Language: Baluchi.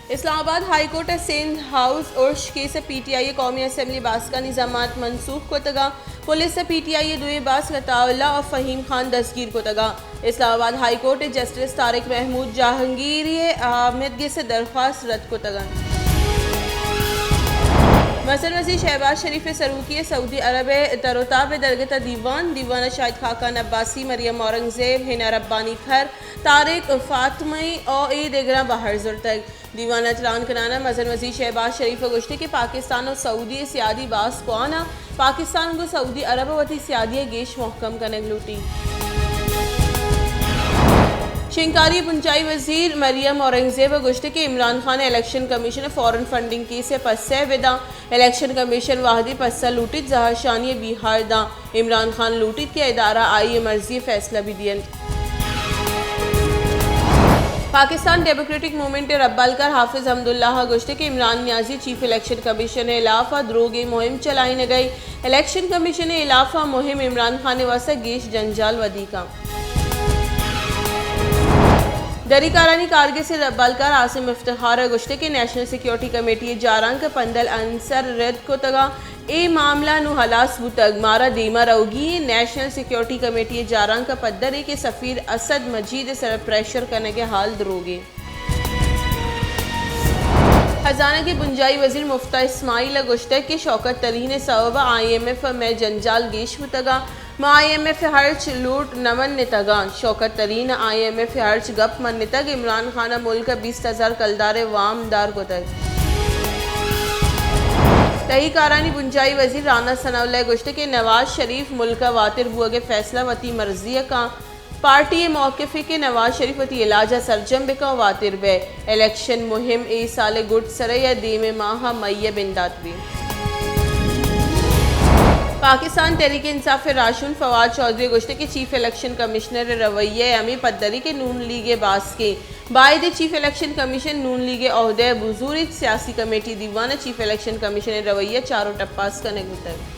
اسلام آباد ہائی کورٹ ء سندھ ہاؤس ارش کیس ء پی ٹی آئی ء قومی اسمبلی باسکانی ضمانت منسوخ کتگ ء پولیس ء پی ٹی آئی ء دوئیں باسک عطا اللہ ء فہیم خان دزگیر کتگ ء اسلام آباد ہائی کورٹ ء جسٹس طارق محمود جہانگیری ء آمدگس ء درخواست رد کتگ انت۔ مزن وزیر شہباز شریف ء سروکی ء سعودی عرب ء تر و تاب ء درگت ء دیوان، دیوان ء شاہد خاقان عباسی، مریم اورنگزیب، حنا ربانی کھر، طارق فاطمی ء اے دگراں بہر زرتگ۔ دیوان ء تران کنان ء مزن وزیر شہباز شریف ء گوشتگ کہ پاکستان ء سعودی ء سیادی باز کوان ء پاکستان گوں سعودی عرب ء وتی سیادی ء گیش مھکم کنگ لوٹی۔ شنگکاری ء بنجاہی وزیر مریم اورنگزیب ء گوشتگ کہ عمران خان ء الیکشن کمیشن ء فورن فنڈنگ کیس ء پسہ ء بداں، الیکشن کمیشن وہدے پسہ لوٹیت زہرشانی ء بیہار داں۔ عمران خان لوٹیت کہ ادارہ آئی ء مرضی ء فیصلہ بہ دینت۔ پاکستان ڈیموکریٹک موومنٹ ء ربالکار حافظ حمداللہ ء گوشت کہ عمران نیازی چیف الیکشن کمیشن ء ہلاف ء دروگیں مہم چلائینگ ء الیکشن کمیشن ء ہلاف ء مہم عمران خان ء واستہ گیش جنجال ودی کنت۔ دری کارانی کارگس ء ربالکار عاصم افتخار ء گوشت کہ نیشنل سیکورٹی کمیٹی ء جارانک ء پندل عنصر رد کتگ ء اے معاملہ نوں ہلاس بوتگ، مارا دیما روگی ایں، نیشنل سیکورٹی کمیٹی ء جارانک ء پدر ایں کہ سفیر اسد مجید ء سرا پریشر کنگ ء حال دروگیں۔ خزانگ ء بنجاہی وزیر مفتاح اسماعیل ء گوشتگ کہ شوکت ترین ء سبب ء آئی ایم ایف ء مئے جنجال گیش بوتگ ء ما آئی ایم ایف ء ہرچ لوٹ نہ منتگ آں۔ شوکت ترین ء آئی ایم ایف ء ہرچ گپ منتگ، عمران خان ء ملک ء بیست ہزار کلدار ء وام دار کتگ۔ تہی کارانی بنجاہی وزیر رانا ثناء اللہ ء گوشت کہ نواز شریف ملک ء واتر بوگ ء فیصلہ وتی مرضی ء کاں، پارٹی ء موقف ء کہ نواز شریف وتی علاج ء سرجم بہ کن ء واتر بہ۔ الیکشن مہم اے سال ء گڈ سرئی ء دیم ء ماہ ء مئی ء بندات بیت۔ پاکستان تحریک انصاف ء راہشون فواد چوہدری ء گوشت کہ چیف الیکشن کمشنر ء رویہ ء ہمے پدری کہ نون لیگ ء باسکیں، باید ء چیف الیکشن کمیشن نون لیگ ء عہدہ ء بزوریت، سیاسی کمیٹی دیوان ء چیف الیکشن کمیشن ء رویہ چار و ٹپاس کنگ بوتگ۔